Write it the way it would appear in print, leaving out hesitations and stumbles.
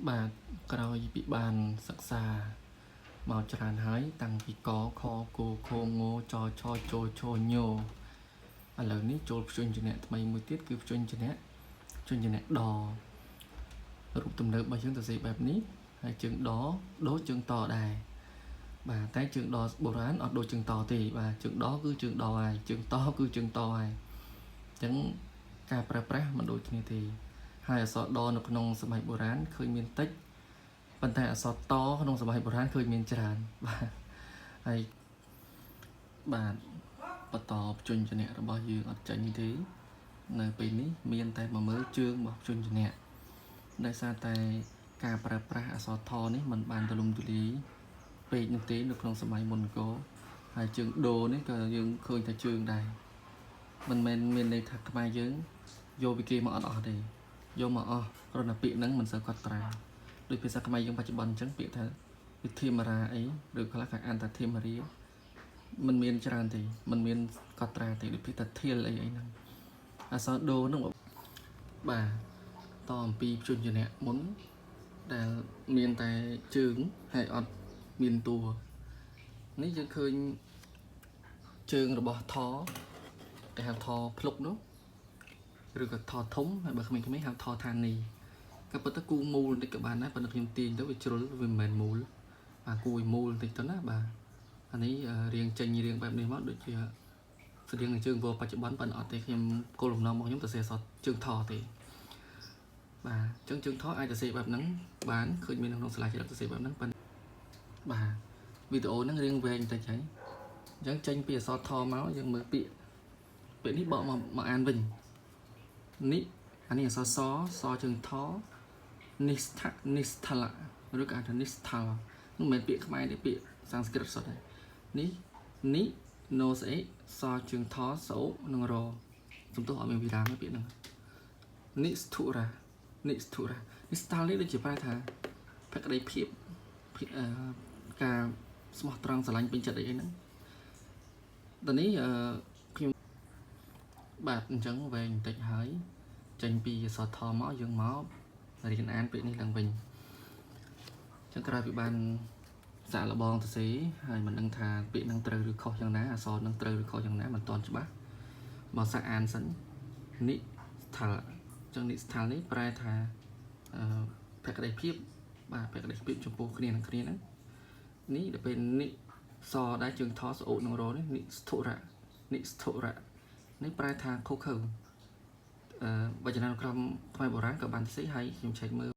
បាទក្រោយពីបានសិក្សាមកច្រើនហើយតាំងពីកខគខងចឆជឆញឥឡូវនេះចូលព្យញ្ជនៈថ្មីមួយទៀតគឺព្យញ្ជនៈព្យញ្ជនៈដរូបទំនើបរបស់យើងទៅសេបែបនេះហើយជើងដដូចជើងតដែរបាទតែជើងដបុរាណអត់ដូចជើងតទេបាទជើងដគឺជើងដហើយជើងតគឺជើងតហើយអញ្ចឹងការប្រើប្រាស់មិនដូចគ្នាទេហើយអក្សរដនៅក្នុងសម័យបុរាណឃើញមានតិចប៉ុន្តែអក្សរតក្នុងសម័យបុរាណឃើញមានច្រើនបាទហើយបាទបន្តព្យញ្ជនៈរបស់យើងអត់ចេញទេនៅពេលនេះមានតែមកមើលជើងរបស់ព្យញ្ជនៈដោយសារតែការប្រើប្រាស់អក្សរថនេះมันបានទូលំទូលាយពេកនោះទេនៅក្នុងសម័យមុនអង្គរហើយជើងដូនេះក៏យើងឃើញថាជើងដែរមិនមែនមានន័យថាខ្មែរយើងយកពីគេមកអត់អស់ទេយកមកអស់គ្រាន់តែពាក្យហ្នឹងមិនសូវកត់ត្រាដូចភាសាខ្មែរយើងបច្ចុប្បន្នអញ្ចឹងពាក្យថាវិធិមរាអីឬខ្លះគេអានថាធិមរាมันមានច្រើនទេมันមានកត់ត្រាទេដូចពាក្យថាធៀលអីអីហ្នឹងអក្សរដូហ្នឹងបាទតអំពីព្យញ្ជនៈមុនដែលមានតែជើងហើយអត់មានតួនេះយើងឃើញជើងរបស់ថគេហៅថភ្លុកនោះឬក៏ថធំហើយបើក្មេងៗហៅថឋានីក៏ប៉ុន្តែគូមូលបន្តិចក៏បានដែរប៉ុន្តែខ្ញុំទាញទៅវាជ្រុលវាមិនមែនមូលបាទគួយមូលបន្តិចទៅណាបាទអានេះរៀងចេញរៀងបែបនេះមកដូចជាស្តៀងនឹងជើងវបច្ចុប្បន្នប៉ុន្តែអត់ទេខ្ញុំគោលបំណងរបស់ខ្ញុំទៅសេអក្សរជើងថទេបាទអញ្ចឹងជើងថអាចទៅសេបែបហ្នឹងបានឃើញមាននៅក្នុងសាលាជាទៅសេបែបហ្នឹងប៉ុន្តែបាទវីដេអូហ្នឹងរៀងវែងបន្តិចហើយអញ្ចឹងចេញពីអក្សរថមកយើងមើលពាក្យពាក្យនេះបកមកមកអានវិញនេះអានេះអក្សរសសជើងថនិស្ថនិស្ថលឬក៏អានថានិស្ថលនោះមិនមែនពាក្យខ្មែរទេពាក្យសំស្ក្រឹតសុទ្ធហើយនេះនិណូស្អេសជើងថសោនិងរសំទោសអត់មានវិរាមទេពាក្យហ្នឹងនិស្ធុរានិស្ធុរានិស្តាលនេះដូចជាប្រែថាភក្តីភាពអឺការស្មោះត្រង់ស្រឡាញ់ពេញចិត្តអីហ្នឹងតនេះអឺខ្ញុំបាទអញ្ចឹងវែងបន្តិចហើយចេញពីអក្សរថមកយើងមករៀនអានពាក្យនេះឡើងវិញអញ្ចឹងក្រោយពីបានសាកល្បងទៅសេហើយមិនដឹងថាពាក្យហ្នឹងត្រូវឬខុសយ៉ាងណាអក្សរហ្នឹងត្រូវឬខុសយ៉ាងណាមិនទាន់ច្បាស់មកសាកអានសិននិស្ថាលអញ្ចឹងនិស្ថាលនេះប្រែថាអឺភក្តីភាពបាទភក្តីភាពចំពោះគ្នានឹងគ្នាហ្នឹងនេះដល់ពេលនិសដែរជើងថស្អូតនឹងរនេះនិស្ធុរៈនិស្ធុរៈនេះប្រែថាខុសខើអឺវចនានុក្រមខ្មែរបុរាណក៏បានសរសេរហើយខ្ញុំឆែកមើល